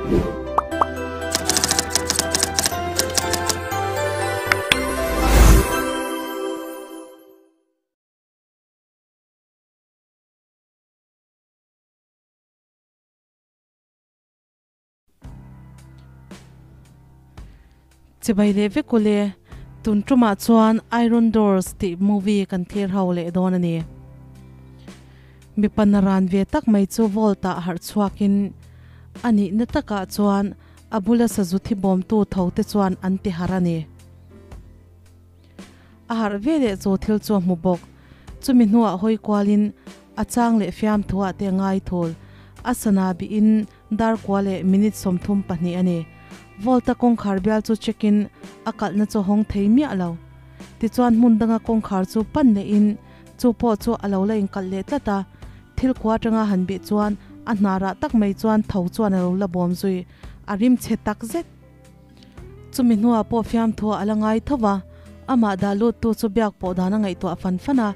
Chibai leh vek ule, tun tumah chuan Iron Doors tih movie kan thlir ho leh dawn a ni. Mipa naran ve tak mai chu vault ah harh chhuakin a nihna takah chuan a bula sazu thi bawmtu tho te chuan an ti harh a ni. A harh ve leh chu thil chu a hmu bawk. Chumi hnuah hawi kualin a chang leh fiamthuah te a ngai thul. A sana bihin dar kua leh minute 32 a ni. Vault-a kawngkhar bial chu check-in a kalhna chu a hawng thei miah lo. Tichuan hmun danga kawngkhar chu pan lehin chu pawh chu a lo la inkalh leh tlat a. Thil kua atanga han bih chuan a hnarah tak mai chuan tho chuan a lo la bawm zui. A rim chhe tak zet. Chumi hnuah pawh fiamthuah a la ngai tho va, amah dah luttu chu biak pawh dan a ngaihtuah fan fan a,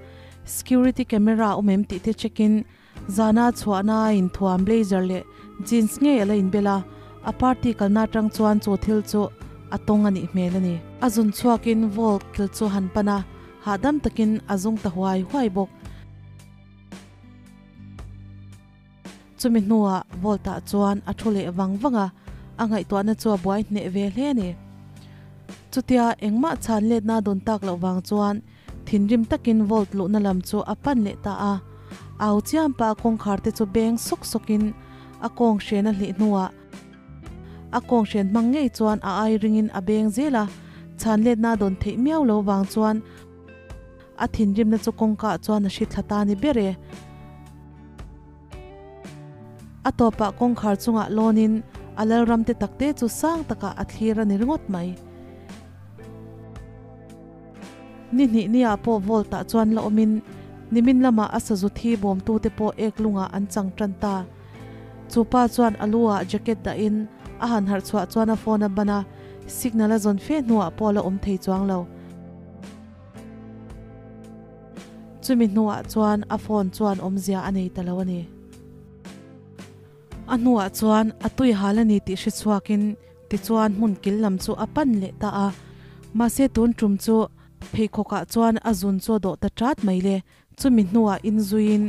security camera a awm em tih te check in zana chhuahna a inthuam blazer leh jeans ngei a la inbel a, a party kalna atang chuan chu thil chu a tawng a nih hmel a ni. A zun chhuakin vault kil chu han pan a, hahdam takin a zung ta huai huai bawk. Chumi hnuah Volt-ah chuan a thu leh vang vang a, a ngaihtuahna chu a buai hneh ve hle a ni. Chutia engmah chhan letna dawn tak loh vang chuan thinrim takin Volt luhna lam chu a pan leh ta a. Au chiam pah kawngkhar te chu beng sawk sawkin a kawng hren a hlih hnuah a kawng hren hmang ngei chuan a ai ringin a beng zel a, chhan letna dawn theih miau lo vang chuan a thinrimna chu kawngkaah chuan a hri thla ta ni ber e. A tawpah kawngkhar chungah lawnin a lalram te takte chu sang takah a thlir a ni ringawt mai. Ni hnih niah pawh Volt-ah chuan la awmin nimin lamah a sazu thi bawmtute pawh ek lungah an chang tan ta. Chu pa chuan a lu-ah jacket dahin a han harh chhuah chuan a phone a ban a, signal a zawn fe hnuah pawh a la awm thei chuang lo. Chumi hnuah chuan a phone chuan awmzia a nei ta lo a ni. A hnuah chuan a tui hal a ni tih hre chhuakin tichuan hmun kil lam chu a pan leh ta a. Mahse tun tum chu pheikhawkah chuan a zun chu a dawh ta chat mai le. Chumi hnuah inzuiin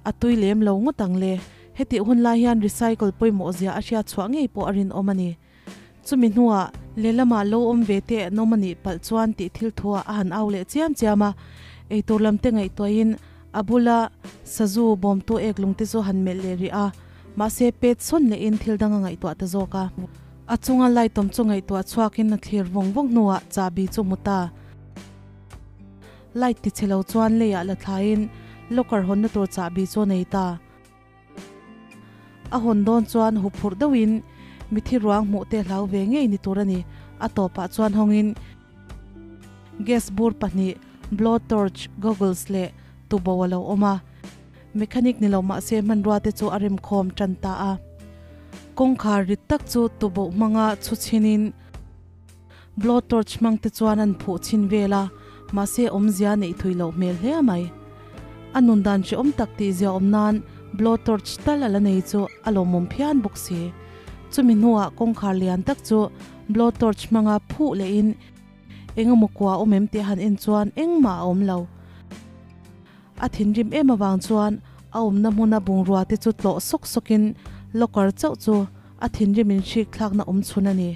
a tui lem lo ngawt ang le. Hetih hun lai hian recycle pawimawh zia a hriat chhuah ngei pawh a rinawm a ni. Chumi hnuah lehlamah lo awm ve teh an awm a nih palh chuan tih thil thuah a han au leh chiam chiam a, eitur lam te ngaihtuahin a bula sazu bawmtu ek lung te chu han melh leh rih a, mahse pet sawn lehin thil dang a ngaihtuah ta zawk a. A chunga light awm chu ngaihtuah chhuakin a thlir vawng vawng hnuah chahbi chu hmu ta. Light ti chhe lo chuan leiah la thlaiin locker hawnna tur chahbi chu a nei ta. A hawn dawn chuan huphurh deuhin mithi ruang hmuh te hlau ve ngei ni tur a ni. A tawpah chuan hawngin gas bur pahnih, blow torch, goggles leh tubo a lo awm a. Mechanic ni lo mahse hmanrua te chu a remkhawm tan ta a. Kawngkhar rit tak chu tubo hmanga chhu chhinin blow torch hmang te chuan an phuh chhin vel a, mahse awmzia neih thui loh hmel hle mai. A nun dan hrehawm tak tih zia awm nan blow torch tal a la nei chu a lawmawm phian bawk si. Chumi hnuah kawngkhar lian tak chu blow torch hmanga phuh lehin engemaw kua awm em tih a han en chuan engmah a awm lo. A thinrim em avang chuan a awmna hmuna bungrua te chu tlawh sawk sawkin locker chauh chu a thinrim in hrik thlakna awm chhun a ni.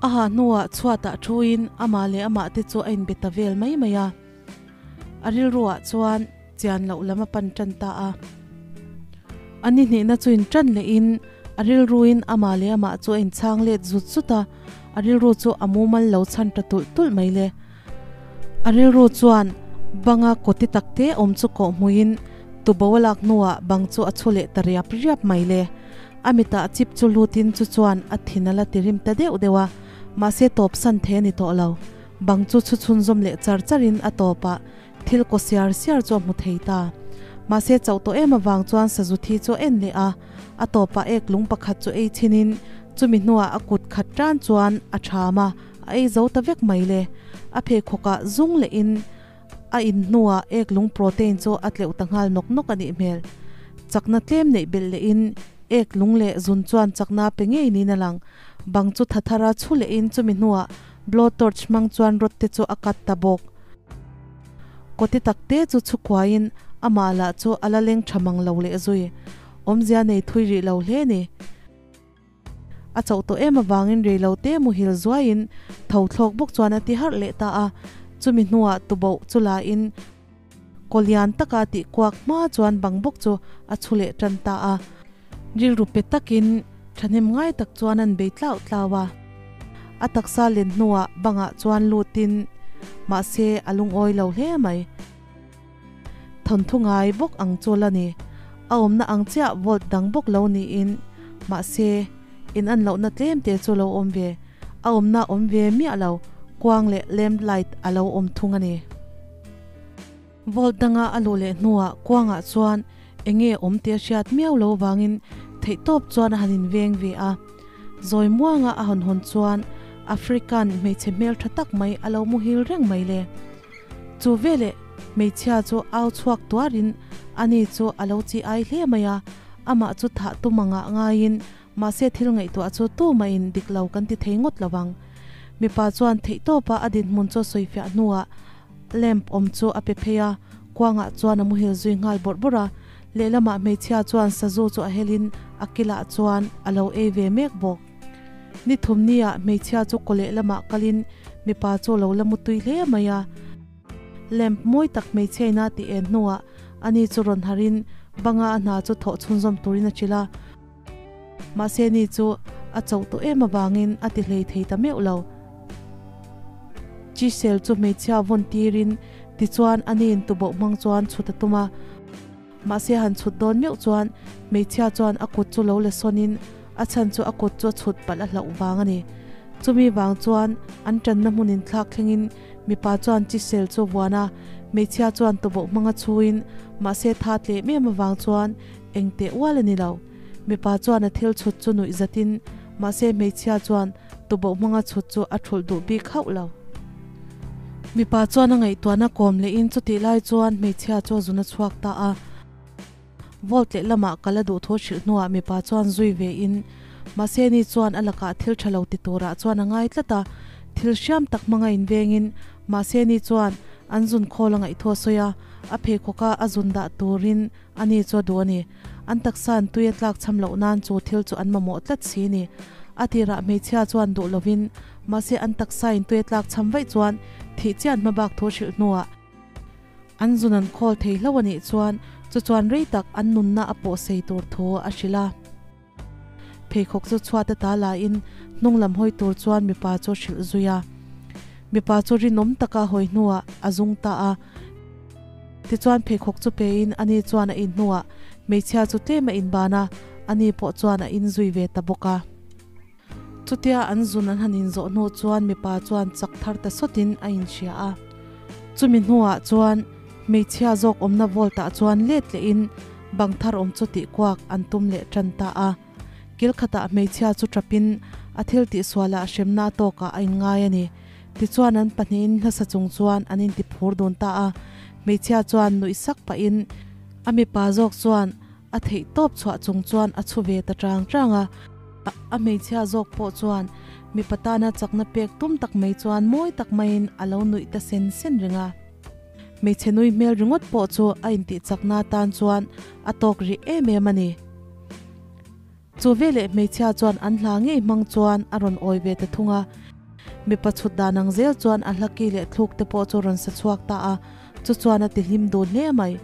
A ha hnuah chhuatah thuin amah leh amah te chu a inbe ta vel mai mai a. A rilruah chuan chian loh lam a pan tan ta a. A ni hnihna chu in tan lehin a rilruin amah leh amah chu a inchhang let zut zut a, a rilru chu a mumal lo chhan ta tulh tulh mai le. A rilru chuan banga kawti takte awm chu kawh hmuin tubo a lak hnuah bang chu a chhu leh ta riap riap mai le. A mitah chip chu lutin chu chuan a thin a la ti rim ta deuh deuh a, mahse tawp san thei a ni tawh lo. Bang chu chhu chhunzawm leh char charin a tawpah thil kaw siar siar chu a hmu thei ta. Mahse chauh tawh em avang chuan sazu thi chu a en leh a, a tawpah ek lung pakhat chu ei chhinin chumi hnuah a kut khat tan chuan a tham a, a ei zo ta vek mai le. A pheikhawkah zung lehin a in hnuah ek lung protein chu a tleuh ta nghal nawk nawk a nih hmel. Chakna tlem neih belh lehin Ek lung leh zun chuan chakna pe ngei niin a lang. Bang chu tha thara chhu lehin chumi hnuah blow torch hmang chuan rod te chu a cut ta bawk. Kawti tak te chu chhu kuaiin amah lah chu a la leng tha mang lo leh zui. Awmzia nei thui rih lo hle ni. A chauh tawh em avangin rei lo te muhil zuaiin tho thlawk bawk chuan a ti harh leh ta a. Chumi hnuah tuboh chu lain Kawlian taka tih kuak hma chuan bang bawk chu a chhu leh tan ta a. Rilru pe takin thahnem ngai tak chuan an bei tlau tlau a. A taksa len hnuah bangah chuan lutin mahse a lungawi lo hle mai. Thawnthu ngai bawk ang chu la ni. A awmna ang chiah volt dang bawk lo niin mahse in an lohna tlem te chu lo awm ve. A awmna awm ve miah lo kuang leh lamp light a lo awm thung a ni. Volt danga a luh leh hnuah kuangah chuan eng nge awm tih a hriat miau lo vangin theihtawp chuan a han inveng ve a. Zawi muanga a hawn hawn chuan African hmeichhe hmeltha tak mai a lo muhil reng mai le. Chu veleh hmeichhia chu au chhuak tuarin ani chu a lo chi ai hle mai a, amah chu thah tum angah ngaiin mahse thil ngaihtuah chu tumahin dik lo kan ti thei ngawt lo ang. Mipa chuan theihtawpa a dinhmun chu a sawifiah hnuah Lamp awm chu a pe phei a, kuangah chuan a muhil zui nghal bawrh bawrh a. Lehlamah hmeichhia chuan sazu chu a helin a kilah chuan a lo ei ve mek bawk. Ni thumniah hmeichhia chu kaw lehlamah kalin mipa chu a lo la mutui hle mai a. Lamp mawi tak hmeichhia ina tih en hnuah ani chu rawn harin banga a hna chu thawh chhunzawm turin a chilh a. Mahse ni chu a chauh tawh em avangin a ti hlei thei ta meuh lo. Chisel chu hmeichhia vawn tirin tichuan a nin tuboh hmang chuan chhut a tum a. Mahse han chhut dawn meuh chuan hmeichhia chuan a kut chu lo la sawnin a chhan chu a kut chu a chhut palh a hlauh vang a ni. Chumi vang chuan an tanna hmun inthlak thlengin mipa chuan chisel chu vuan a, hmeichhia chuan tuboh hmanga chhuin mahse tha tlem em avang chuan Engteh ual a ni lo. Mipa chuan a thil chhut chu nuih zatin, mahse hmeichhia chuan tuboh hmanga chhut chu a thulh duh bik hauh lo. Mipa chuan a ngaihtuahna kawm lehin chutih lai chuan hmeichhia chu a zun a chhuak ta a. Volt leh lamah kal a duh thu hrilh hnuah mipa chuan zui ve in, mahse ni chuan a lakah thil tha lo ti turah chuan a ngai tlat a, thil hriam tak hmanga invengin, mahse ni chuan an zun khawl a ngaih thu a sawi a, a pheikhawka a zun dah turin Ani chu a duh a ni. An taksa an tui a tlak cham loh nan chu thil chu an mamawh tlat si ni. A tirah hmeichhia chuan duh lovin, mahse an taksa in tui a tlak cham vaih chuan thih chian hma bak thu hrilh hnuah an zun an khawl thei hlo a nih chuan chu chuan rei tak an nunna a pawh sei tur thu a hrilh a. Pheikhawk chu chhuat ata lain hnung lam hawi tur chuan mipa chu a hrilh zui a. Mipa chu rinawm taka hawi hnuah a zung ta a. Tichuan pheikhawk chu pein ani chuan a in hnuah hmeichhia chu tlem a inban a, ani pawh chuan a inzui ve ta bawk a. Chutia an zun an han inzawh hnu chuan mipa chuan chak thar ta sawtin a inhria a. Chumi hnuah chuan hmeichhia zawk awmna volt-ah chuan let lehin bang thar awm chu tihkuak an tum leh tan ta a. Kil khatah hmeichhia chu tapin a thil tihsualah hremna tawkah a inngai a ni. Tichuan an pahnihin hlasa chung chuan an intiphur dun ta a. Hmeichhia chuan nuih sak pahin a mipa zawk chuan A theih tawp chhuah chung chuan a chhu ve ta chang chang a. A hmeichhia zawk pawh chuan mipa tana chakna pek tum tak mai chuan mawi tak maiin a lo nuih ta sen sen reng a. Hmeichhe nui hmel ringawt pawh chu a intih chakna tan chuan a tawk rih em em a ni. Chu veleh hmeichhia chuan an hla ngei hmang chuan a rawn awi ve ta thung a. Mipa chhut dan ang zel chuan a hla ki leh thluk te pawh chu rawn sa chhuak ta a, chu chuan a ti hlim dun hle mai.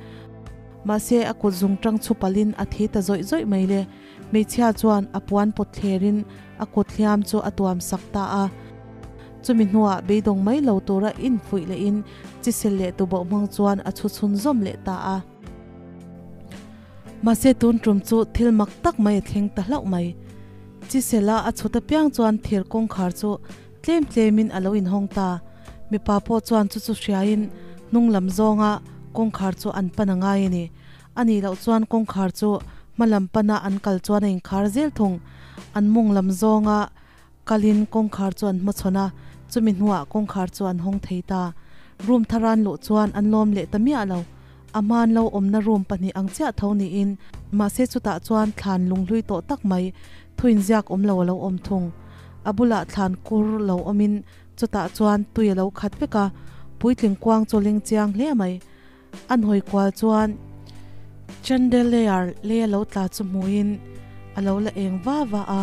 Mahse a kut zung tang chhu palhin a thi ta zawih zawih mai le. Hmeichhia chuan a puan pawt thlerin a kut hliam chu a tuam sak ta a. Chumi hnuah beidawng mai lo tura infuih lehin chisel leh tuboh hmang chuan a chhu chhun zawm leh ta a. Mahse tun tum chu thil mak tak mai a thleng ta hlauh mai. Chisela a chhut apiang chuan thir kawngkhar chu tlem tlemin a lo inhawng ta. Mipa pawh chuan chu chu hriain hnung lam zawnga kawngkhar chu an pan a ngai a ni. A nih loh chuan kawngkhar chu hma lam pana an kal chuan a inkhar zel thung. An mawng lam zawnga Kalin kawngkhar chu an hmachhawn a, chumi hnuah kawngkhar chu an hawng thei ta. Room thar an luh chuan an lawm leh ta miah lo. A hmaan lo awmna room pahnih ang chiah tho niin mahse chutah chuan thlan lunghlui tawh tak mai thuin ziak awm lo a lo awm thung. A bulah thlan kur lo awmin chutah chuan tui a lo khat vek a, puitling kuang chu leng chiang hle mai. An hawi kual chuan chandelier lei a lo tla chu hmuhin a lo la eng va va a,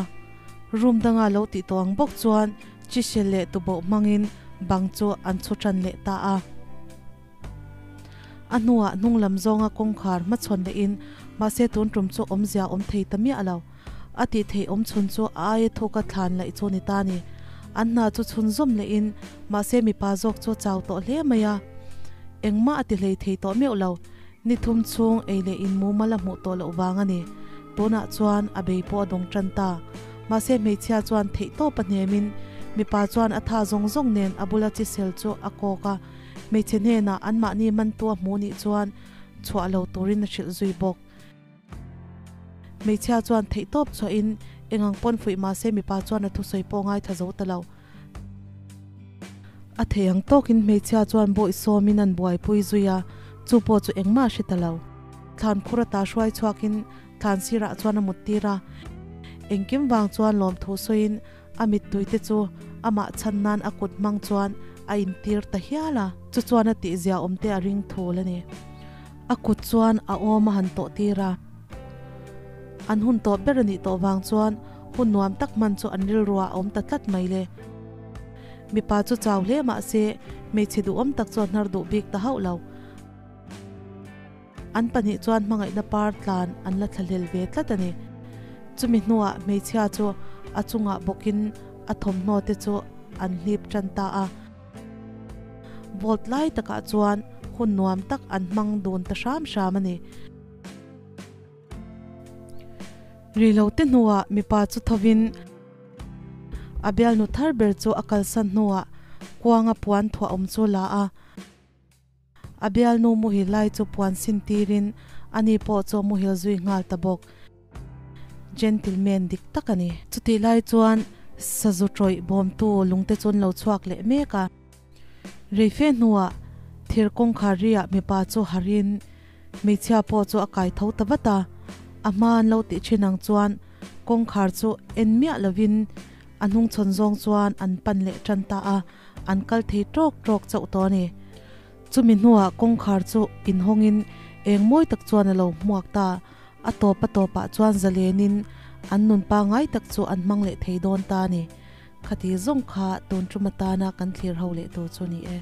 room danga lo tih tawh ang bawk chuan chisel leh tuboh hmangin bang chu an chhu tan leh ta a. A hnuah hnung lam zawnga kawngkhar hmachhawn lehin mahse tun tum chu awmzia awm thei ta miah lo. A tih theih awm chhun chu a aia thuka thlan laih chu ni ta ni. An hna chu chhun zawm lehin mahse mipa zawk chu a chau tawh hle mai a. Engmah a ti hlei thei tawh meuh lo. Ni thum chhung ei leh in mumal a hmuh tawh loh vang a ni. Tunah chuan a bei pawh a dawng tan ta. Mahse hmeichhia chuan theih tawp a hnemin mipa chuan a tha zawng zawng nen a bula chisel chu a kawk a. Hmeichhe hnenah anmahni mantu a hmuh nih chuan chhuah lo turin a hrilh zui bawk. Hmeichhia chuan theihtawp chhuahin eng ang pawn fuih mahse mipa chuan a thusawi pawh ngaithla zo ta lo. A thei ang tawkin hmeichhia chuan bawih sawmin an buaipui zui a, chu pawh chu engmah a hre ta lo. Thlan khur ata hruai chhuakin thlan sirah chuan a mut tir a, engkim vang chuan lawmthu sawiin a mittui te chu amah chhan nan a kut hmang chuan a intir ta hial a, chu chuan a tihzia awm te a ring thul a ni. A kut chuan a awm a han tawh tir a, an hun tawh ber a nih tawh vang chuan hun nuam tak hman chu an rilruah a awm ta tlat mai le. Mipa chu chau hle mah se hmeichhe duhawm tak chu a hnar duh bik ta hauh lo. An pahnih chuan hmangaihna par tlan an la thlahlel ve tlat a ni. Chumi hnuah hmeichhia chu a chungah bawkin a thawmhnaw te chu an hlip tan ta a. Vault lai takah chuan hun nuam tak an hmang dun ta hram hram a ni. Rilo te hnuah mipa chu thovin a bialnu thar ber chu a kalsan hnuah kuanga puan thuah awm chu la a. A bialnu muhil lai chu puan sin tirin ani pawh chu a muhil zui nghal ta bawk. Gentleman dik tak a ni. Chutih lai chuan sazu tawih bawmtu lungte chu an lo chhuak leh mek a. Reife hnuah thir kawngkhar riah mipa chu harin hmeichhia pawh chu a kai tho ta vat a. A hma an lo tih thin ang chuan kawngkhar chu en miah lovin a hnungchhawn zawng chuan an pan leh tan ta a. An kal thei tawk tawk chauh tawh a ni. Chumi hnuah kawngkhar chu inhawngin eng mawi tak chuan a lo hmuak ta. A tawp a tawpah chuan zalenin an nun pangngai tak chu an hmang leh thei dawn ta a ni. Khati zawng kha tun tum atana kan thlir ho leh tur chu a ni e.